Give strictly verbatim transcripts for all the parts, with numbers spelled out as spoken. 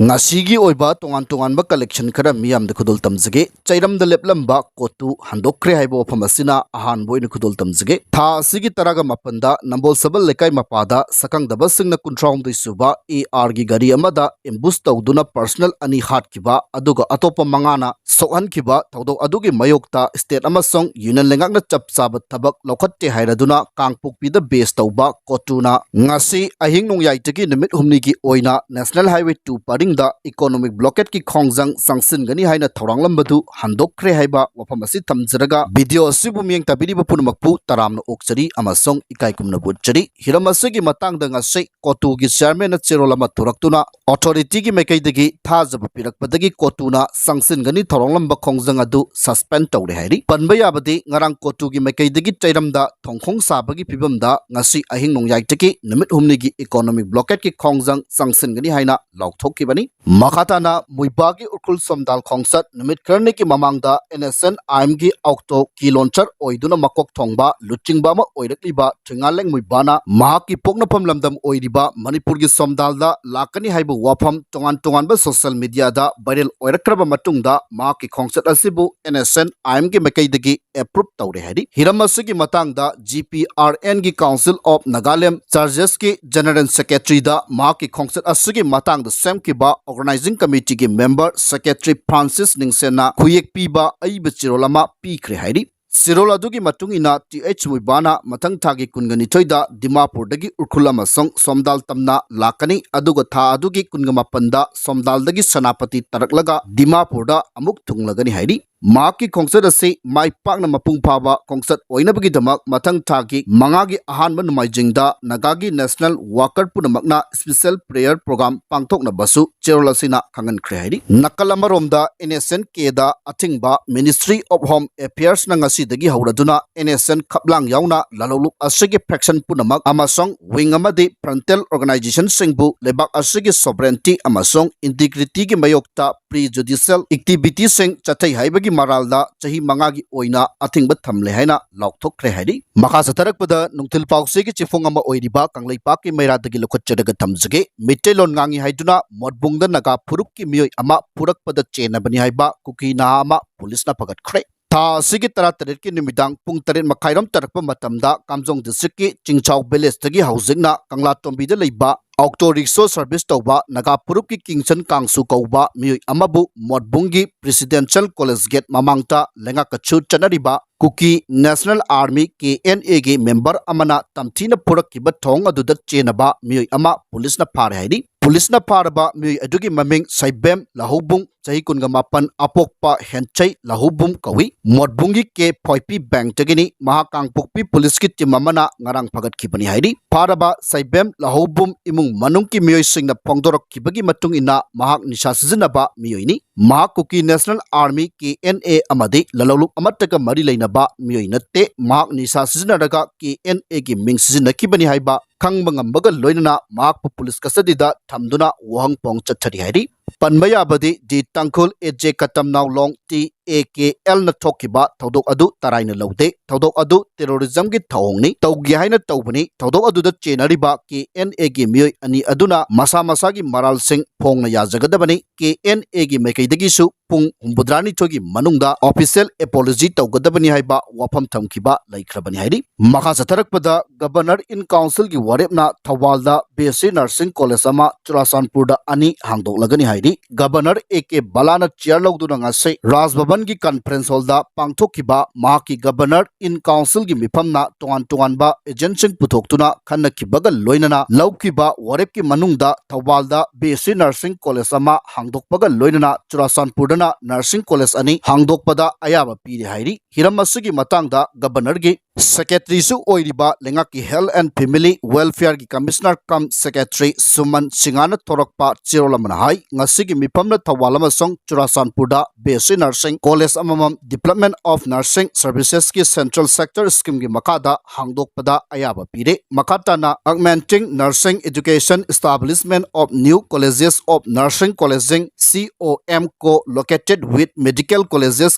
ꯉꯁꯤꯒꯤ ꯑꯣꯏꯕ ꯇꯣꯉꯥꯟ ꯇꯣꯉꯥꯟꯕ collection ꯈꯔ ꯃꯤꯌꯥꯝꯗ ꯈꯨꯗꯣꯜ ꯇꯝꯖꯒꯦ꯫ ꯆꯩꯔꯝꯗ ꯂꯦꯞꯂꯝꯕ ꯀꯣꯇꯨ ꯍꯟꯗꯣꯛꯈ꯭ꯔꯦ ꯍꯥꯏꯕ ꯋꯥꯐꯝ ꯑꯁꯤꯅ ꯑꯍꯥꯟꯕ ꯑꯣꯏꯅ ꯈꯨꯗꯣꯜ ꯇꯝꯖꯒꯦ꯫ ꯊꯥ ꯑꯁꯤꯒꯤ ꯇꯔꯥꯒ ꯃꯥꯄꯟꯗ ꯅꯝꯕꯣꯜ ꯁꯕꯜ ꯂꯩꯀꯥꯏ ꯃꯄꯥꯗ ꯁꯛꯈꯪꯗꯕꯁꯤꯡꯅ ꯀꯨꯟꯊ꯭ꯔꯥꯍꯨꯝꯗꯣꯏ ꯁꯨꯕ AR ꯒꯤ ꯒꯥꯔꯤ ꯑꯃꯗ ambush ꯇꯧꯗꯨꯅ personal ꯑꯅꯤ ꯍꯥꯠꯈꯤꯕ, ꯑꯗꯨꯒ ꯑꯇꯣꯞꯄ ꯃꯉꯥꯅ ꯁꯣꯛꯍꯟꯈꯤꯕ ꯊꯧꯗꯣꯛ ꯑꯗꯨꯒꯤ ꯃꯥꯌꯣꯛꯇ state ꯑꯃꯁꯨꯡ union ꯂꯩꯉꯥꯛꯅ ꯆꯞ ꯆꯥꯕ ꯊꯕꯛ ꯂꯧꯈꯠꯇꯦ ꯍꯥꯏꯔꯗꯨꯅ ꯀꯥꯡꯄꯣꯛꯄꯤꯗ base ꯇꯧꯕ ꯀꯣꯇꯨꯅ ꯉꯁꯤ ꯑꯍꯤꯡ ꯅꯣꯡꯌꯥꯏꯗꯒꯤ ꯅꯨꯃꯤꯠ ꯍꯨꯝꯅꯤꯒꯤ ꯑꯣꯏꯅ National Highway two ꯄꯔꯤꯡꯗ economic blockade ꯀꯤ ꯈꯣꯡꯖꯪ ꯆꯪꯁꯤꯟꯒꯅꯤ ꯍꯥꯏꯅ ꯊꯧꯔꯥꯡꯂꯝꯕꯗꯨ ꯍꯟꯗꯣꯛꯈ꯭ꯔꯦ ꯍꯥꯏꯕ ꯋꯥꯐꯝ ꯑꯁꯤ ꯊꯝꯖꯔꯒ, video ꯑꯁꯤꯕꯨ ꯃꯤꯠꯌꯦꯡ ꯇꯥꯕꯤꯔꯤꯕ ꯄꯨꯝꯅꯃꯛꯄꯨ ꯇꯔꯥꯝꯅ ꯑꯣꯛꯆꯔꯤ ꯑꯃꯁꯨꯡ ꯏꯀꯥꯏ ꯈꯨꯝꯅꯕ ꯎꯠꯆꯔꯤ꯫ ꯍꯤꯔꯝ ꯑꯁꯤꯒꯤ ꯃꯇꯥꯡꯗ ꯉꯁꯤ ꯀꯣꯇꯨꯒꯤ chairman ꯅ ꯆꯦꯔꯣꯜ ꯑꯃ ꯊꯣꯔꯛꯇꯨꯅ authority ꯒꯤ ꯃꯥꯏꯀꯩꯗꯒꯤ ꯊꯥꯖꯕ ꯄꯤꯔꯛꯄꯗꯒꯤ ꯀꯣꯇꯨꯅ ꯆꯪꯁꯤꯟꯒꯅꯤ ꯊꯧꯔꯥꯡꯂꯝꯕ ꯈꯣꯡꯖꯪ ꯑꯗꯨ suspend ꯇꯧꯔꯦ ꯍꯥꯏꯔꯤ꯫ ꯄꯟꯕ ꯌꯥꯕꯗꯤ, ꯉꯔꯥꯡ ꯀꯣꯇꯨꯒꯤ ꯃꯥꯏꯀꯩꯗꯒꯤ ꯆꯩꯔꯝꯗ ꯊꯣꯡꯈꯣꯡ ꯁꯥꯕꯒꯤ ꯐꯤꯕꯝꯗ ꯉꯁꯤ ꯑꯍꯤꯡ ꯅꯣꯡꯌꯥꯏꯗꯒꯤ ꯅꯨꯃꯤꯠ ꯍꯨꯝꯅꯤꯒꯤ economic blockade ꯀꯤ ꯈꯣꯡꯖꯪ ꯆꯪꯁꯤꯟꯒꯅꯤ ꯍꯥꯏꯅ ꯂꯥꯎꯊꯣꯛꯈꯤꯕꯅꯤ꯫ ꯃꯈꯥ ꯇꯥꯅ ꯃꯨꯏꯕꯥꯒꯤ ꯎꯈ꯭ꯔꯨꯜ ꯁꯣꯝꯗꯥꯜ ꯈꯣꯡꯆꯠ꯫ ꯅꯨꯃꯤꯠ ꯈꯔꯅꯤꯒꯤ ꯃꯃꯥꯡꯗ NSCN IM ꯒꯤ ꯑꯣꯛꯇꯣ ꯀꯤ launcher ꯑꯣꯏꯗꯨꯅ ꯃꯀꯣꯛ ꯊꯣꯡꯕ ꯂꯨꯆꯤꯡꯕ ꯑꯃ ꯑꯣꯏꯔꯛꯂꯤꯕ ꯊꯣꯏꯉꯥꯂꯦꯡ ꯃꯨꯏꯕꯥꯅ ꯃꯍꯥꯛꯀꯤ ꯄꯣꯛꯅꯐꯝ ꯂꯝꯗꯝ ꯑꯣꯏꯔꯤꯕ ꯃꯅꯤꯄꯨꯔꯒꯤ ꯁꯣꯝꯗꯥꯜꯗ ꯂꯥꯛꯀꯅꯤ ꯍꯥꯏꯕ ꯋꯥꯐꯝ ꯇꯣꯉꯥꯟ ꯇꯣꯉꯥꯟꯕ social media ꯗ viral ꯑꯣꯏꯔꯛꯈ꯭ꯔꯕ ꯃꯇꯨꯡꯗ, ꯃꯍꯥꯛꯀꯤ ꯈꯣꯡꯆꯠ ꯑꯁꯤꯕꯨ NSCN IM ꯒꯤ ꯃꯥꯏꯀꯩꯗꯒꯤ approve ꯇꯧꯔꯦ ꯍꯥꯏꯔꯤ꯫ ꯍꯤꯔꯝ ꯑꯁꯤꯒꯤ ꯃꯇꯥꯡꯗ GPRN ꯒꯤ Council of Nagaland Churches ꯀꯤ General Secretary ꯗ ꯃꯍꯥꯛꯀꯤ ꯈꯣꯡꯆꯠ ꯑꯁꯤꯒꯤ ꯃꯇꯥꯡꯗ ꯁꯦꯝꯈꯤꯕ Organizing Committee ꯒꯤ member Secretary Francis ꯅꯤꯡꯁꯦꯟꯅ ꯈꯨꯌꯦꯛ ꯄꯤꯕ ꯑꯏꯕ ꯆꯦꯔꯣꯜ ꯑꯃ ꯄꯤꯈ꯭ꯔꯦ ꯍꯥꯏꯔꯤ꯫ ꯆꯦꯔꯣꯜ ꯑꯗꯨꯒꯤ ꯃꯇꯨꯡ ꯏꯟꯅ, ꯇꯤ ꯑꯩꯆ ꯃꯨꯏꯕꯥꯅ ꯃꯊꯪ ꯊꯥꯒꯤ ꯀꯨꯟꯒ ꯅꯤꯊꯣꯏꯗ ꯗꯤꯃꯥꯄꯨꯔꯗꯒꯤ ꯎꯈ꯭ꯔꯨꯜ ꯑꯃꯁꯨꯡ ꯁꯣꯝꯗꯥꯜ ꯇꯝꯅ ꯂꯥꯛꯀꯅꯤ, ꯑꯗꯨꯒ ꯊꯥ ꯑꯗꯨꯒꯤ ꯀꯨꯟꯒ ꯃꯥꯄꯟꯗ ꯁꯣꯝꯗꯥꯜꯗꯒꯤ ꯁꯦꯅꯥꯄꯇꯤ ꯇꯥꯔꯛꯂꯒ ꯗꯤꯃꯥꯄꯨꯔꯗ ꯑꯃꯨꯛ ꯊꯨꯡꯂꯒꯅꯤ ꯍꯥꯏꯔꯤ꯫ ꯃꯍꯥꯛꯀꯤ ꯈꯣꯡꯆꯠ ꯑꯁꯤ ꯃꯥꯏ ꯄꯥꯛꯅ ꯃꯄꯨꯡ ꯐꯥꯕ ꯈꯣꯡꯆꯠ ꯑꯣꯏꯅꯕꯒꯤꯗꯃꯛ ꯃꯊꯪ ꯊꯥꯒꯤ ꯃꯉꯥꯒꯤ ꯑꯍꯥꯟꯕ ꯅꯣꯡꯃꯥꯏꯖꯤꯡꯗ ꯅꯥꯒꯥꯒꯤ national worker ꯄꯨꯝꯅꯃꯛꯅ special prayer program ꯄꯥꯡꯊꯣꯛꯅꯕꯁꯨ ꯆꯦꯔꯣꯜ ꯑꯁꯤꯅ ꯈꯪꯍꯟꯈ꯭ꯔꯦ ꯍꯥꯏꯔꯤ꯫ ꯅꯥꯀꯜ ꯑꯃꯔꯣꯝꯗ, NSCN K ꯗ ꯑꯊꯤꯡꯕ Ministry of Home Affairs ꯅ ꯉꯁꯤꯗꯒꯤ ꯍꯧꯔꯗꯨꯅ NSCN ꯈꯞꯂꯥꯡ ꯌꯥꯎꯅ ꯂꯂꯣꯡꯂꯨꯞ ꯑꯁꯤꯒꯤ faction ꯄꯨꯝꯅꯃꯛ ꯑꯃꯁꯨꯡ wing ꯑꯃꯗꯤ frontal organization ꯁꯤꯡꯕꯨ ꯂꯩꯕꯥꯛ ꯑꯁꯤꯒꯤ sovereignty ꯑꯃꯁꯨꯡ integrity ꯒꯤ ꯃꯥꯌꯣꯛꯇ ꯄ꯭ꯔꯤ ꯖꯨꯗꯤꯁꯤꯌꯦꯜ ꯑꯦꯛꯇꯤꯚꯤꯇꯤꯁꯤꯡ ꯆꯠꯊꯩ ꯍꯥꯏꯕꯒꯤ ꯃꯔꯥꯜꯗ ꯆꯍꯤ ꯃꯉꯥꯒꯤ ꯑꯣꯏꯅ ꯑꯊꯤꯡꯕ ꯊꯝꯂꯦ ꯍꯥꯏꯅ ꯂꯥꯎꯊꯣꯛꯈ꯭ꯔꯦ ꯍꯥꯏꯔꯤ꯫ ꯃꯈꯥ ꯆꯠꯊꯔꯛꯄꯗ ꯅꯨꯡꯊꯤꯜ ꯄꯥꯎꯆꯦꯒꯤ ꯆꯦꯐꯣꯡ ꯑꯃ ꯑꯣꯏꯔꯤꯕ ꯀꯪꯂꯩꯄꯥꯛꯀꯤ ꯃꯩꯔꯥꯗꯒꯤ ꯂꯧꯈꯠꯆꯔꯒ ꯊꯝꯖꯒꯦ꯫ ꯃꯤꯇꯩꯂꯣꯟ ꯉꯥꯡꯉꯤ ꯍꯥꯏꯗꯨꯅ ꯃꯣꯠꯕꯨꯡꯗ ꯅꯥꯒꯥ ꯐꯨꯔꯨꯞꯀꯤ ꯃꯤꯑꯣꯏ ꯑꯃ ꯐꯨꯔꯛꯄꯗ ꯆꯦꯟꯅꯕꯅꯤ ꯍꯥꯏꯕ ꯀꯨꯀꯤ ꯅꯍꯥ ꯑꯃ ꯄꯨꯂꯤꯁꯅ ꯐꯒꯠꯈ꯭ꯔꯦ꯫ ꯊꯥ ꯑꯁꯤꯒꯤ ꯇꯔꯥꯇꯔꯦꯠꯀꯤ ꯅꯨꯃꯤꯗꯥꯡ ꯄꯨꯡ ꯇꯔꯦꯠ ꯃꯈꯥꯏꯔꯣꯝ ꯇꯥꯔꯛꯄ ꯃꯇꯝꯗ ꯀꯥꯝꯖꯣꯡ ꯗꯤꯁꯇ꯭ꯔꯤꯛꯀꯤ ꯆꯤꯡꯆꯥꯎ ꯚꯤꯂꯦꯖꯇꯒꯤ ꯍꯧꯖꯤꯛꯅ ꯀꯪꯂꯥꯇꯣꯝꯕꯤꯗ ꯂꯩꯕ ꯑꯣꯛꯇꯣ ꯔꯤꯛꯁꯣ ꯁꯔꯚꯤꯁ ꯇꯧꯕ ꯅꯥꯒꯥ ꯐꯨꯔꯨꯞꯀꯤ ꯀꯤꯡꯁꯟ ꯀꯥꯡꯁꯨ ꯀꯧꯕ ꯃꯤꯑꯣꯏ ꯑꯃꯕꯨ ꯃꯣꯠꯕꯨꯡꯒꯤ ꯄ꯭ꯔꯦꯁꯤꯗꯦꯟꯁꯤꯌꯦꯜ ꯀꯣꯂꯦꯖ ꯒꯦꯠ ꯃꯃꯥꯡꯗ ꯂꯩꯉꯥꯛꯀ ꯁꯨ ꯆꯠꯅꯔꯤꯕ ꯀꯨꯀꯤ ꯅꯦꯁꯅꯦꯜ ꯑꯥꯔꯃꯤ, ꯀꯦ ꯑꯦꯟ ꯑꯦꯒꯤ ꯃꯦꯝꯕꯔ ꯑꯃꯅ ꯇꯝꯊꯤꯅ ꯐꯨꯔꯛꯈꯤꯕ ꯊꯧꯑꯣꯡ ꯑꯗꯨꯗ ꯆꯦꯟꯅꯕ ꯃꯤꯑꯣꯏ ꯑꯃ ꯄꯨꯂꯤꯁꯅ ꯐꯥꯔꯦ ꯍꯥꯏꯔꯤ꯫ ꯄꯨꯂꯤꯁꯅ ꯐꯥꯔꯕ ꯃꯤꯑꯣꯏ ꯑꯗꯨꯒꯤ ꯃꯃꯤꯡ ꯁꯩꯕꯦꯝ ꯂꯍꯧꯕꯨꯝ, ꯆꯍꯤ ꯀꯨꯟꯒ ꯃꯥꯄꯟ, ꯑꯄꯣꯛꯄ ꯍꯦꯟꯆꯩ ꯂꯍꯧꯕꯨꯝ ꯀꯧꯏ꯫ ꯃꯣꯠꯕꯨꯡꯒꯤ ꯀꯦ ꯐꯣꯏꯄꯤ ꯕꯦꯡꯛꯇꯒꯤꯅꯤ꯫ ꯃꯍꯥꯛ ꯀꯥꯡꯄꯣꯛꯄꯤ ꯄꯨꯂꯤꯁꯀꯤ ꯇꯤꯝ ꯑꯃꯅ ꯉꯔꯥꯡ ꯐꯒꯠꯈꯤꯕꯅꯤ ꯍꯥꯏꯔꯤ꯫ ꯐꯥꯔꯕ ꯁꯩꯕꯦꯝ ꯂꯍꯧꯕꯨꯝ ꯏꯃꯨꯡ ꯃꯅꯨꯡꯒꯤ ꯃꯤꯑꯣꯏꯁꯤꯡꯅ ꯐꯣꯡꯗꯣꯔꯛꯈꯤꯕꯒꯤ ꯃꯇꯨꯡ ꯏꯟꯅ ꯃꯍꯥꯛ ꯅꯤꯁꯥ ꯁꯤꯖꯤꯟꯅꯕ ꯃꯤꯑꯣꯏꯅꯤ꯫ ꯃꯍꯥꯛ ꯀꯨꯀꯤ national army, K N A, ꯑꯃꯗꯤ ꯂꯂꯣꯡꯂꯨꯞ ꯑꯃꯠꯇꯒ ꯃꯔꯤ ꯂꯩꯅꯕ ꯃꯤꯑꯣꯏ ꯅꯠꯇꯦ꯫ ꯃꯍꯥꯛ ꯅꯤꯁꯥ ꯁꯤꯖꯤꯟꯅꯔꯒ ꯀꯦ ꯑꯦꯟ ꯑꯦꯒꯤ ꯃꯤꯡ ꯁꯤꯖꯤꯟꯅꯈꯤꯕꯅꯤ ꯍꯥꯏꯕ ꯈꯪꯕ ꯉꯝꯕꯒ ꯂꯣꯏꯅꯅ ꯃꯍꯥꯛꯄꯨ ꯄꯨꯂꯤꯁ ꯀꯁꯇꯗꯤꯗ ꯊꯝꯗꯨꯅ ꯋꯥꯍꯪ ꯄꯥꯎꯍꯪ ꯆꯠꯊꯔꯤ ꯍꯥꯏꯔꯤ꯫ ꯄꯟꯕ ꯌꯥꯕꯗꯤ ꯗꯤ ꯇꯥꯡꯈꯨꯜ ꯑꯦ J ꯀꯇꯝꯅꯥꯎ long, T A K ꯑꯦꯜꯅ ꯊꯣꯛꯈꯤꯕ ꯊꯧꯗꯣꯛ ꯑꯗꯨ ꯇꯔꯥꯏꯅ ꯂꯧꯗꯦ꯫ ꯊꯧꯗꯣꯛ ꯑꯗꯨ ꯇꯦꯔꯣꯔꯤꯖꯝꯒꯤ ꯊꯧꯑꯣꯡꯅꯤ, ꯇꯧꯒꯦ ꯍꯥꯏꯅ ꯇꯧꯕꯅꯤ꯫ ꯊꯧꯗꯣꯛ ꯑꯗꯨꯗ ꯆꯦꯟꯅꯔꯤꯕ ꯀꯦ ꯑꯦꯟ ꯑꯦꯒꯤ ꯃꯤꯑꯣꯏ ꯑꯅꯤ ꯑꯗꯨꯅ ꯃꯁꯥ ꯃꯁꯥꯒꯤ ꯃꯔꯥꯜꯁꯤꯡ ꯐꯣꯡꯅ ꯌꯥꯖꯒꯗꯕꯅꯤ꯫ ꯀꯦ ꯑꯦꯟ ꯑꯦꯒꯤ ꯃꯥꯏꯀꯩꯗꯒꯤꯁꯨ ꯄꯨꯡ ꯍꯨꯝꯐꯨꯇꯔꯥꯅꯤꯊꯣꯏꯒꯤ ꯃꯅꯨꯡꯗ ꯑꯣꯐꯤꯁꯤꯌꯦꯜ ꯑꯦꯄꯣꯂꯣꯖꯤ ꯇꯧꯒꯗꯕꯅꯤ ꯍꯥꯏꯕ ꯋꯥꯐꯝ ꯊꯝꯈꯤꯕ ꯂꯩꯈ꯭ꯔꯕꯅꯤ ꯍꯥꯏꯔꯤ꯫ ꯃꯈꯥ ꯆꯠꯊꯔꯛꯄꯗ Governor in Councilꯒꯤ ꯋꯥꯔꯦꯞꯅ ꯊꯧꯕꯥꯜꯗ ꯕꯤ ꯑꯦꯁ ꯁꯤ ꯅꯔꯁꯤꯡ ꯀꯣꯂꯦꯖ ꯑꯃ, ꯆꯨꯔꯥꯆꯥꯟꯄꯨꯔꯗ ꯑꯅꯤ ꯍꯥꯡꯗꯣꯛꯂꯒꯅꯤ ꯍꯥꯏꯔꯤ꯫ Governor ꯑꯦ ꯀꯦ ꯕꯂꯥꯅ ꯆꯤꯌꯔ ꯂꯧꯗꯨꯅ ꯉꯁꯤ ꯔꯥꯖ ꯚꯕꯟꯒꯤ ꯀꯟꯐꯔꯦꯟꯁ ꯍꯣꯜꯗ ꯄꯥꯡꯊꯣꯛꯈꯤꯕ ꯃꯍꯥꯛꯀꯤ Governor in Councilꯒꯤ ꯃꯤꯐꯝꯅ ꯇꯣꯉꯥꯟ ꯇꯣꯉꯥꯟꯕ ꯑꯦꯖꯦꯟꯁꯤꯡ ꯄꯨꯊꯣꯛꯇꯨꯅ ꯈꯟꯅꯈꯤꯕꯒ ꯂꯣꯏꯅꯅ ꯂꯧꯈꯤꯕ ꯋꯥꯔꯦꯞꯀꯤ ꯃꯅꯨꯡꯗ ꯊꯧꯕꯥꯜꯗ ꯕꯤ ꯑꯦꯁ ꯁꯤ ꯅꯔꯁꯤꯡ ꯀꯣꯂꯦꯖ ꯑꯃ ꯍꯥꯡꯗꯣꯛꯄꯒ ꯂꯣꯏꯅꯅ ꯆꯨꯔꯥꯆꯥꯟꯄꯨꯔꯗꯅ ꯅꯔꯁꯤꯡ ꯀꯣꯂꯦꯖ ꯑꯅꯤ ꯍꯥꯡꯗꯣꯛꯄꯗ ꯑꯌꯥꯕ ꯄꯤꯔꯦ ꯍꯥꯏꯔꯤ꯫ ꯍꯤꯔꯝ ꯑꯁꯤꯒꯤ ꯃꯇꯥꯡꯗ Governorꯒꯤ ꯁꯦꯀ꯭ꯔꯦꯇꯔꯤꯁꯨ ꯑꯣꯏꯔꯤꯕ ꯂꯩꯉꯥꯛꯀꯤ Health and Family Welfare ꯒꯤ Commissioner cum Secretary ꯁꯨꯃꯟ ꯁꯤꯡꯍꯅ ꯊꯣꯔꯛꯄ ꯆꯦꯔꯣꯜ ꯑꯃꯅ ꯍꯥꯏ, ꯉꯁꯤꯒꯤ ꯃꯤꯐꯝꯅ ꯊꯧꯕꯥꯜ ꯑꯃꯁꯨꯡ ꯆꯨꯔꯥꯆꯥꯟꯄꯨꯔꯗ B S C Nursing College ꯑꯃꯃꯝ Department of Nursing Services ꯀꯤ Central Sector Scheme ꯒꯤ ꯃꯈꯥꯗ ꯍꯥꯡꯗꯣꯛꯄꯗ ꯑꯌꯥꯕ ꯄꯤꯔꯦ꯫ ꯃꯈꯥ ꯇꯥꯅ Augmenting Nursing Education, Establishment of New Colleges of Nursing Colleging, C O M, co-located with medical colleges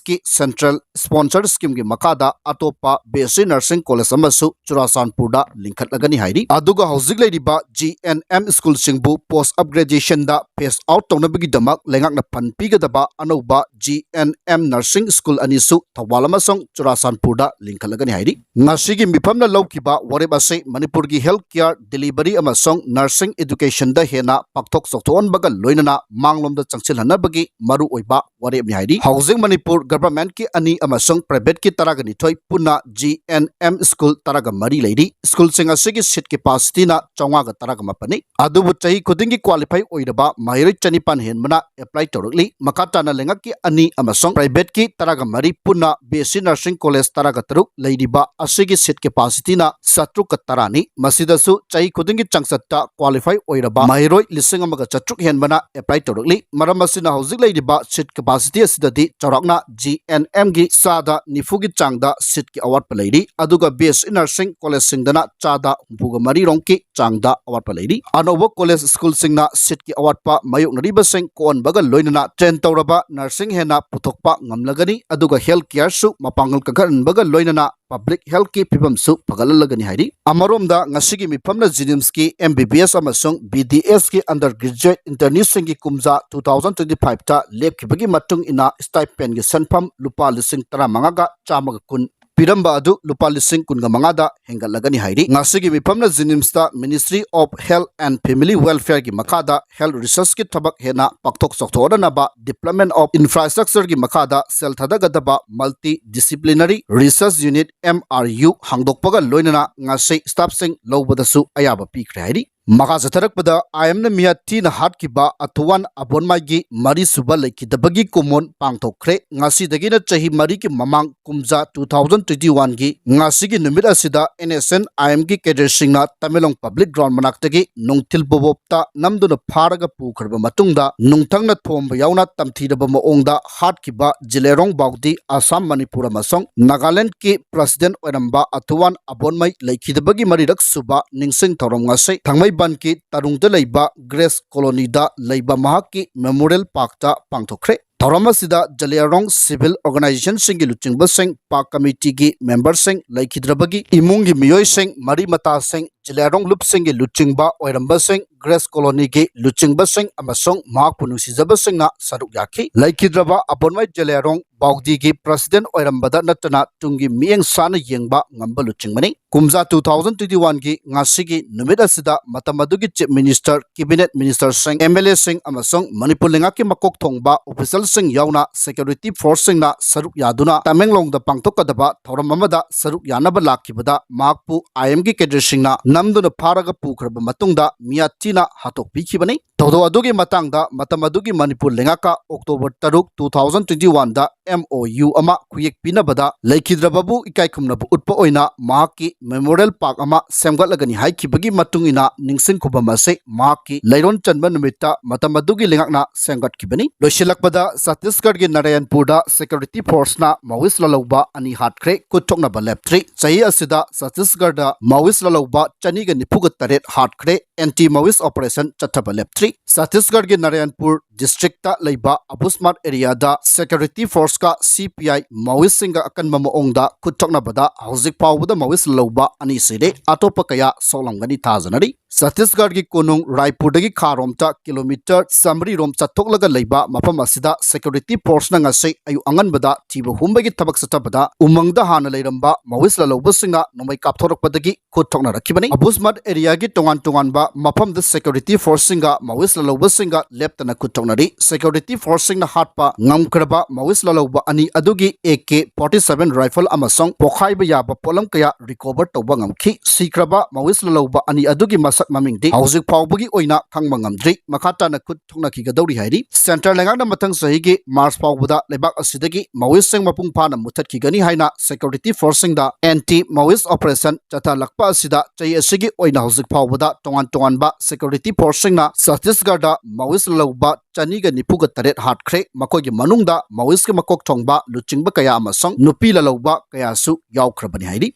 ꯀꯤ Central Sponsor Scheme ꯒꯤ ꯃꯈꯥꯗ ꯑꯇꯣꯞꯄ B S C Nursing College ꯑꯃꯁꯨ ꯆꯨꯔꯥꯆꯥꯟꯄꯨꯔꯗ ꯂꯤꯡꯈꯠꯂꯒꯅꯤ ꯍꯥꯏꯔꯤ꯫ ꯑꯗꯨꯒ ꯍꯧꯖꯤꯛ ꯂꯩꯔꯤꯕ G N M school ꯁꯤꯡꯕꯨ post upgradation ꯗ phase out ꯇꯧꯅꯕꯒꯤꯗꯃꯛ ꯂꯩꯉꯥꯛꯅ fund ꯄꯤꯒꯗꯕ ꯑꯅꯧꯕ G N M Nursing School ꯑꯅꯤꯁꯨ ꯊꯧꯕꯥꯜ ꯑꯃꯁꯨꯡ ꯆꯨꯔꯥꯆꯥꯟꯄꯨꯔꯗ ꯂꯤꯡꯈꯠꯂꯒꯅꯤ ꯍꯥꯏꯔꯤ꯫ ꯉꯁꯤꯒꯤ ꯃꯤꯐꯝꯅ ꯂꯧꯈꯤꯕ ꯋꯥꯔꯦꯞ ꯑꯁꯤ ꯃꯅꯤꯄꯨꯔꯒꯤ health care delivery ꯑꯃꯁꯨꯡ nursing education ꯗ ꯍꯦꯟꯅ ꯄꯥꯛꯊꯣꯛ ꯆꯥꯎꯊꯣꯛꯍꯟꯕꯒ ꯂꯣꯏꯅꯅ ꯃꯥꯡꯂꯣꯝꯗ ꯆꯪꯁꯤꯜꯍꯟꯅꯕꯒꯤ ꯃꯔꯨꯑꯣꯏꯕ ꯋꯥꯔꯦꯞꯅꯤ ꯍꯥꯏꯔꯤ꯫ ꯍꯧꯖꯤꯛ ꯃꯅꯤꯄꯨꯔ government ꯀꯤ ꯑꯅꯤ ꯑꯃꯁꯨꯡ private ꯀꯤ ꯇꯔꯥꯒ ꯅꯤꯊꯣꯏ ꯄꯨꯟꯅ G N M school ꯇꯔꯥꯒ ꯃꯔꯤ ꯂꯩꯔꯤ꯫ School ꯁꯤꯡ ꯑꯁꯤꯒꯤ seat capacity ꯅ ꯆꯥꯝꯃꯉꯥꯒ ꯇꯔꯥꯒ ꯃꯥꯄꯟꯅꯤ꯫ ꯑꯗꯨꯕꯨ ꯆꯍꯤ ꯈꯨꯗꯤꯡꯒꯤ qualify ꯑꯣꯏꯔꯕ ꯃꯍꯩꯔꯣꯏ ꯆꯅꯤꯄꯥꯟ ꯍꯦꯟꯕꯅ apply ꯇꯧꯔꯛꯂꯤ꯫ ꯃꯈꯥ ꯇꯥꯅ ꯂꯩꯉꯥꯛꯀꯤ ꯑꯅꯤ ꯑꯃꯁꯨꯡ private ꯀꯤ ꯇꯔꯥꯒ ꯃꯔꯤ ꯄꯨꯟꯅ B S C Nursing College ꯇꯔꯥꯒ ꯇꯔꯨꯛ ꯂꯩꯔꯤꯕ ꯑꯁꯤꯒꯤ seat capacity ꯅ ꯆꯥꯇ꯭ꯔꯨꯛꯀ ꯇꯔꯥꯅꯤ꯫ ꯃꯁꯤꯗꯁꯨ ꯆꯍꯤ ꯈꯨꯗꯤꯡꯒꯤ ꯆꯥꯡꯆꯠꯇ qualify ꯑꯣꯏꯔꯕ ꯃꯍꯩꯔꯣꯏ ꯂꯤꯁꯤꯡ ꯑꯃꯒ ꯆꯥꯇ꯭ꯔꯨꯛ ꯍꯦꯟꯕꯅ apply ꯇꯧꯔꯛꯂꯤ꯫ ꯃꯔꯝ ꯑꯁꯤꯅ ꯍꯧꯖꯤꯛ ꯂꯩꯔꯤꯕ seat capacity ꯑꯁꯤꯗꯗꯤ ꯆꯥꯎꯔꯥꯛꯅ G N M ꯒꯤ ꯆꯥꯗ ꯅꯤꯐꯨꯒꯤ ꯆꯥꯡꯗ seat ꯀꯤ ꯑꯋꯥꯠꯄ ꯂꯩꯔꯤ꯫ ꯑꯗꯨꯒ B S C Nursing College ꯁꯤꯡꯗꯅ ꯆꯥꯗ ꯍꯨꯝꯐꯨꯒ ꯃꯔꯤ ꯔꯣꯝꯒꯤ ꯆꯥꯡꯗ ꯑꯋꯥꯠꯄ ꯂꯩꯔꯤ꯫ ꯑꯅꯧꯕ college school ꯁꯤꯡꯅ seat ꯀꯤ ꯑꯋꯥꯠꯄ ꯃꯥꯌꯣꯛꯅꯔꯤꯕꯁꯤꯡ ꯀꯣꯛꯍꯟꯕꯒ ꯂꯣꯏꯅꯅ train ꯇꯧꯔꯕ nursing ꯍꯦꯟꯅ ꯄꯨꯊꯣꯛꯄ ꯉꯝꯂꯒꯅꯤ꯫ ꯑꯗꯨꯒ health care ꯁꯨ ꯃꯄꯥꯡꯒꯜ ꯀꯟꯈꯠꯍꯟꯕꯒ ꯂꯣꯏꯅꯅ public health ꯀꯤ ꯐꯤꯕꯝꯁꯨ ꯐꯒꯠꯍꯜꯂꯒꯅꯤ ꯍꯥꯏꯔꯤ꯫ ꯑꯃꯔꯣꯝꯗ ꯉꯁꯤꯒꯤ ꯃꯤꯐꯝꯅ JNIMS ꯀꯤ M B B S ꯑꯃꯁꯨꯡ B D S ꯀꯤ undergraduate intern ꯁꯤꯡꯒꯤ ꯀꯨꯝꯖꯥ two thousand twenty five ꯇ ꯂꯦꯞꯈꯤꯕꯒꯤ ꯃꯇꯨꯡ ꯏꯟꯅ stipend ꯒꯤ ꯁꯦꯟꯐꯝ ꯂꯨꯄꯥ ꯂꯤꯁꯤꯡ ꯇꯔꯥꯃꯉꯥꯒ ꯆꯥꯝꯃꯒ ꯀꯨꯟ ꯄꯤꯔꯝꯕ ꯑꯗꯨ ꯂꯨꯄꯥ ꯂꯤꯁꯤꯡ ꯀꯨꯟꯒ ꯃꯉꯥꯗ ꯍꯦꯟꯒꯠꯂꯒꯅꯤ ꯍꯥꯏꯔꯤ꯫ ꯉꯁꯤꯒꯤ ꯃꯤꯐꯝꯅ JNIMS ꯇ Ministry of Health and Family Welfare ꯒꯤ ꯃꯈꯥꯗ health research ꯀꯤ ꯊꯕꯛ ꯍꯦꯟꯅ ꯄꯥꯛꯊꯣꯛ ꯆꯥꯎꯊꯣꯛꯍꯟꯅꯕ Department of Infrastructure ꯒꯤ ꯃꯈꯥꯗ ꯁꯦꯜ ꯊꯥꯗꯒꯗꯕ Multidisciplinary Research Unit, M R U, ꯍꯥꯡꯗꯣꯛꯄꯒ ꯂꯣꯏꯅꯅ ꯉꯁꯤ staff ꯁꯤꯡ ꯂꯧꯕꯗꯁꯨ ꯑꯌꯥꯕ ꯄꯤꯈ꯭ꯔꯦ ꯍꯥꯏꯔꯤ꯫ ꯃꯈꯥ ꯆꯠꯊꯔꯛꯄꯗ, ꯑꯥꯏ ꯑꯦꯝꯅ ꯃꯤꯌꯥꯊꯤꯅ ꯍꯥꯠꯈꯤꯕ ꯑꯊꯨꯋꯥꯟ ꯑꯕꯣꯟꯃꯥꯏꯒꯤ ꯃꯔꯤꯁꯨꯕ ꯂꯩꯈꯤꯗꯕꯒꯤ ꯀꯨꯝꯑꯣꯟ ꯄꯥꯡꯊꯣꯛꯈ꯭ꯔꯦ꯫ ꯉꯁꯤꯗꯒꯤꯅ ꯆꯍꯤ ꯃꯔꯤꯒꯤ ꯃꯃꯥꯡ ꯀꯨꯝꯖꯥ two thousand twenty one ꯒꯤ ꯉꯁꯤꯒꯤ ꯅꯨꯃꯤꯠ ꯑꯁꯤꯗ N S N I M ꯒꯤ cadre ꯁꯤꯡꯅ ꯇꯃꯦꯡꯂꯣꯡ public ground ꯃꯅꯥꯛꯇꯒꯤ ꯅꯨꯡꯊꯤꯜ ꯄꯣꯕꯣꯞꯇ ꯅꯝꯗꯨꯅ ꯐꯥꯔꯒ ꯄꯨꯈ꯭ꯔꯕ ꯃꯇꯨꯡꯗ, ꯅꯨꯡꯊꯪꯅ ꯊꯣꯝꯕ ꯌꯥꯎꯅ ꯇꯝꯊꯤꯔꯕ ꯃꯑꯣꯡꯗ ꯍꯥꯠꯈꯤꯕ ꯖꯤꯂꯦꯔꯣꯡ ꯕꯥꯎꯗꯤ, ꯑꯁꯥꯝ, ꯃꯅꯤꯄꯨꯔ ꯑꯃꯁꯨꯡ ꯅꯥꯒꯥꯂꯦꯟꯗꯒꯤ president ꯑꯣꯏꯔꯝꯕ ꯑꯊꯨꯋꯥꯟ ꯑꯕꯣꯟꯃꯩ ꯂꯩꯈꯤꯗꯕꯒꯤ ꯃꯔꯤꯔꯛ ꯁꯨꯕ ꯅꯤꯡꯁꯤꯡ ꯊꯧꯔꯝ ꯉꯁꯤ ꯊꯥꯡꯃꯩꯕꯟꯒꯤ ꯇꯔꯨꯡꯗ ꯂꯩꯕ Grace Colony ꯗ ꯂꯩꯕ ꯃꯍꯥꯛꯀꯤ memorial park ꯇ ꯄꯥꯡꯊꯣꯛꯈ꯭ꯔꯦ꯫ ꯊꯧꯔꯝ ꯑꯁꯤꯗ ꯖꯂꯤꯌꯥꯔꯣꯡ civil organization ꯁꯤꯡꯒꯤ ꯂꯨꯆꯤꯡꯕꯁꯤꯡ, park committee ꯒꯤ member ꯁꯤꯡ, ꯂꯩꯈꯤꯗ꯭ꯔꯕꯒꯤ ꯏꯃꯨꯡꯒꯤ ꯃꯤꯑꯣꯏꯁꯤꯡ, ꯃꯔꯤ ꯃꯇꯥꯁꯤꯡ, ꯖꯂꯤꯌꯥꯔꯣꯡ ꯂꯨꯞꯁꯤꯡꯒꯤ ꯂꯨꯆꯤꯡꯕ ꯑꯣꯏꯔꯝꯕꯁꯤꯡ, Grace Colony ꯒꯤ ꯂꯨꯆꯤꯡꯕꯁꯤꯡ ꯑꯃꯁꯨꯡ ꯃꯍꯥꯛꯄꯨ ꯅꯨꯡꯁꯤꯖꯕꯁꯤꯡꯅ ꯁꯔꯨꯛ ꯌꯥꯈꯤ꯫ ꯂꯩꯈꯤꯗ꯭ꯔꯕ ꯑꯕꯣꯟꯃꯩ ꯖꯂꯤꯌꯥꯔꯣꯡ ꯕꯥꯎꯗꯤꯒꯤ president ꯑꯣꯏꯔꯝꯕꯗ ꯅꯠꯇꯅ ꯇꯨꯡꯒꯤ ꯃꯤꯠꯌꯦꯡ ꯁꯥꯅ ꯌꯦꯡꯕ ꯉꯝꯕ ꯂꯨꯆꯤꯡꯕꯅꯤ꯫ ꯀꯨꯝꯖꯥ two thousand twenty one ꯒꯤ ꯉꯁꯤꯒꯤ ꯅꯨꯃꯤꯠ ꯑꯁꯤꯗ ꯃꯇꯝ ꯑꯗꯨꯒꯤ chief minister, cabinet minister ꯁꯤꯡ, M L A ꯁꯤꯡ ꯑꯃꯁꯨꯡ ꯃꯅꯤꯄꯨꯔ ꯂꯩꯉꯥꯛꯀꯤ ꯃꯀꯣꯛ ꯊꯣꯡꯕ official ꯁꯤꯡ ꯌꯥꯎꯅ security force ꯁꯤꯡꯅ ꯁꯔꯨꯛ ꯌꯥꯗꯨꯅ ꯇꯃꯦꯡꯂꯣꯡꯗ ꯄꯥꯡꯊꯣꯛꯀꯗꯕ ꯊꯧꯔꯝ ꯑꯃꯗ ꯁꯔꯨꯛ ꯌꯥꯅꯕ ꯂꯥꯛꯈꯤꯕꯗ ꯃꯍꯥꯛꯄꯨ I M ꯒꯤ cadre ꯁꯤꯡꯅ ꯅꯝꯗꯨꯅ ꯐꯥꯔꯒ ꯄꯨꯈ꯭ꯔꯕ ꯃꯇꯨꯡꯗ ꯃꯤꯌꯥꯊꯤꯅ ꯍꯥꯠꯇꯣꯛꯄꯤꯈꯤꯕꯅꯤ꯫ ꯊꯧꯗꯣꯛ ꯑꯗꯨꯒꯤ ꯃꯇꯥꯡꯗ ꯃꯇꯝ ꯑꯗꯨꯒꯤ ꯃꯅꯤꯄꯨꯔ ꯂꯩꯉꯥꯛꯀ October ꯇꯔꯨꯛ, two thousand twenty one ꯗ M O U ꯑꯃ ꯈꯨꯌꯦꯛ ꯄꯤꯅꯕꯗ ꯂꯩꯈꯤꯗ꯭ꯔꯕꯕꯨ ꯏꯀꯥꯏ ꯈꯨꯝꯅꯕ ꯎꯠꯄ ꯑꯣꯏꯅ ꯃꯍꯥꯛꯀꯤ memorial park ꯑꯃ ꯁꯦꯝꯒꯠꯂꯒꯅꯤ ꯍꯥꯏꯈꯤꯕꯒꯤ ꯃꯇꯨꯡ ꯏꯟꯅ ꯅꯤꯡꯁꯤꯡ ꯈꯨꯕꯝ ꯑꯁꯤ ꯃꯍꯥꯛꯀꯤ ꯂꯩꯔꯣꯟ ꯆꯟꯕ ꯅꯨꯃꯤꯠꯇ ꯃꯇꯝ ꯑꯗꯨꯒꯤ ꯂꯩꯉꯥꯛꯅ ꯁꯦꯝꯒꯠꯈꯤꯕꯅꯤ꯫ ꯂꯣꯏꯁꯤꯜꯂꯛꯄꯗ ꯆꯠꯇꯤꯁꯒꯔꯒꯤ ꯅꯥꯔꯥꯌꯟꯄꯨꯔꯗ security force ꯅ Maoist ꯂꯥꯜꯍꯧꯕ ꯑꯅꯤ ꯍꯥꯠꯈ꯭ꯔꯦ꯫ ꯈꯨꯠ ꯊꯣꯛꯅꯕ ꯂꯦꯞꯇ꯭ꯔꯤ꯫ ꯆꯍꯤ ꯑꯁꯤꯗ ꯆꯠꯇꯤꯁꯒꯔꯗ Maoist ꯂꯥꯜꯍꯧꯕ ꯆꯅꯤꯒ ꯅꯤꯐꯨꯒ ꯇꯔꯦꯠ ꯍꯥꯠꯈ꯭ꯔꯦ꯫ Anti Maoist operation ꯆꯠꯊꯕ ꯂꯦꯞꯇ꯭ꯔꯤ꯫ ꯆꯠꯇꯤꯁꯒꯔꯒꯤ ꯅꯥꯔꯥꯌꯟꯄꯨꯔ district ꯇ ꯂꯩꯕ ꯑꯕꯨꯁꯃꯥꯠ area ꯗ security force ꯀ C P I Maoist ꯁꯤꯡꯒ ꯑꯀꯟꯕ ꯃꯑꯣꯡꯗ ꯈꯨꯠ ꯊꯣꯛꯅꯕꯗ ꯍꯧꯖꯤꯛ ꯐꯥꯎꯕꯗ Maoist ꯂꯥꯜꯍꯧꯕ ꯑꯅꯤ ꯁꯤꯔꯦ꯫ ꯑꯇꯣꯞꯄ ꯀꯌꯥ ꯁꯣꯛꯂꯝꯒꯅꯤ ꯊꯥꯖꯅꯔꯤ꯫ ꯆꯠꯇꯤꯁꯒꯔꯒꯤ ꯀꯣꯅꯨꯡ ꯔꯥꯏꯄꯨꯔꯗꯒꯤ ꯈꯥꯔꯣꯝꯇ kilometre ꯆꯥꯃꯔꯤ ꯔꯣꯝ ꯆꯠꯊꯣꯛꯂꯒ ꯂꯩꯕ ꯃꯐꯝ ꯑꯁꯤꯗ security force ꯅ ꯉꯁꯤ ꯑꯌꯨꯛ ꯑꯉꯟꯕꯗ ꯊꯤꯕ ꯍꯨꯝꯕꯒꯤ ꯊꯕꯛ ꯆꯠꯊꯕꯗ ꯎꯃꯪꯗ ꯍꯥꯟꯅ ꯂꯩꯔꯝꯕ Maoist ꯂꯥꯜꯍꯧꯕꯁꯤꯡꯅ ꯅꯣꯡꯃꯩ ꯀꯥꯞꯊꯣꯔꯛꯄꯗꯒꯤ ꯈꯨꯠ ꯊꯣꯛꯅꯔꯛꯈꯤꯕꯅꯤ꯫ ꯑꯕꯨꯁꯃꯥꯠ area ꯒꯤ ꯇꯣꯉꯥꯟ ꯇꯣꯉꯥꯟꯕ ꯃꯐꯝꯗ security force ꯁꯤꯡꯒ Maoist ꯂꯥꯜꯍꯧꯕꯁꯤꯡꯒ ꯂꯦꯞꯇꯅ ꯈꯨꯠ ꯊꯣꯛꯅ ꯁꯦꯀ꯭ꯌꯨꯔꯤꯇꯤ ꯐꯣꯔꯁꯁꯤꯡꯅ ꯍꯥꯠꯄ ꯉꯝꯈ꯭ꯔꯕ ꯃꯥꯑꯣꯏꯁ ꯂꯥꯂꯧꯕ ꯑꯅꯤ ꯑꯗꯨꯒꯤ A K forty seven rifle ꯑꯃꯁꯨꯡ ꯄꯣꯈꯥꯏꯕ ꯌꯥꯕ ꯄꯣꯠꯂꯝ ꯀꯌꯥ ꯔꯤꯀꯣꯚꯔ ꯇꯧꯕ ꯉꯝꯈꯤ꯫ ꯁꯤꯈ꯭ꯔꯕ ꯃꯥꯑꯣꯏꯁ ꯂꯥꯂꯧꯕ ꯑꯅꯤ ꯑꯗꯨꯒꯤ ꯃꯁꯛ ꯃꯃꯤꯡꯗꯤ ꯍꯧꯖꯤꯛ ꯐꯥꯎꯕꯒꯤ ꯑꯣꯏꯅ ꯈꯪꯕ ꯉꯝꯗ꯭ꯔꯤ꯫ ꯃꯈꯥ ꯇꯥꯅ ꯈꯨꯠ ꯊꯣꯛꯅꯈꯤꯒꯗꯧꯔꯤ ꯍꯥꯏꯔꯤ꯫ ꯁꯦꯟꯇꯔ ꯂꯩꯉꯥꯛꯅ ꯃꯊꯪ ꯆꯍꯤꯒꯤ ꯃꯥꯔꯆ ꯐꯥꯎꯕꯗ ꯂꯩꯕꯥꯛ ꯑꯁꯤꯗꯒꯤ ꯃꯥꯑꯣꯏꯁꯁꯤꯡ ꯃꯄꯨꯡ ꯐꯥꯅ ꯃꯨꯊꯠꯈꯤꯒꯅꯤ ꯍꯥꯏꯅ ꯁꯦꯀ꯭ꯌꯨꯔꯤꯇꯤ ꯐꯣꯔꯁꯁꯤꯡꯗ ꯑꯦꯟꯇꯤ ꯃꯥꯑꯣꯏꯁ ꯑꯣꯄꯔꯦꯁꯟ ꯆꯠꯊꯍꯜꯂꯛꯄ ꯑꯁꯤꯗ ꯆꯍꯤ ꯑꯁꯤꯒꯤ ꯑꯣꯏꯅ ꯍꯧꯖꯤꯛ ꯐꯥꯎꯕꯗ ꯇꯣꯉꯥꯟ ꯇꯣꯉꯥꯟꯕ ꯁꯦꯀ꯭ꯌꯨꯔꯤꯇꯤ ꯐꯣꯔꯁꯁꯤꯡꯅ ꯆꯇꯤꯁꯒꯔꯗ ꯃꯥꯑꯣꯏꯁ ꯂꯥꯂꯧꯕ ꯆꯅꯤꯒ ꯅꯤꯐꯨꯒ ꯇꯔꯦꯠ ꯍꯥꯠꯈ꯭ꯔꯦ꯫ ꯃꯈꯣꯏꯒꯤ ꯃꯅꯨꯡꯗ ꯃꯥꯑꯣꯏꯁꯀꯤ ꯃꯀꯣꯛ ꯊꯣꯡꯕ ꯂꯨꯆꯤꯡꯕ ꯀꯌꯥ ꯑꯃꯁꯨꯡ ꯅꯨꯄꯤ ꯂꯥꯂꯧꯕ ꯀꯌꯥꯁꯨ ꯌꯥꯎꯈ꯭ꯔꯕꯅꯤ ꯍꯥꯏꯔꯤ꯫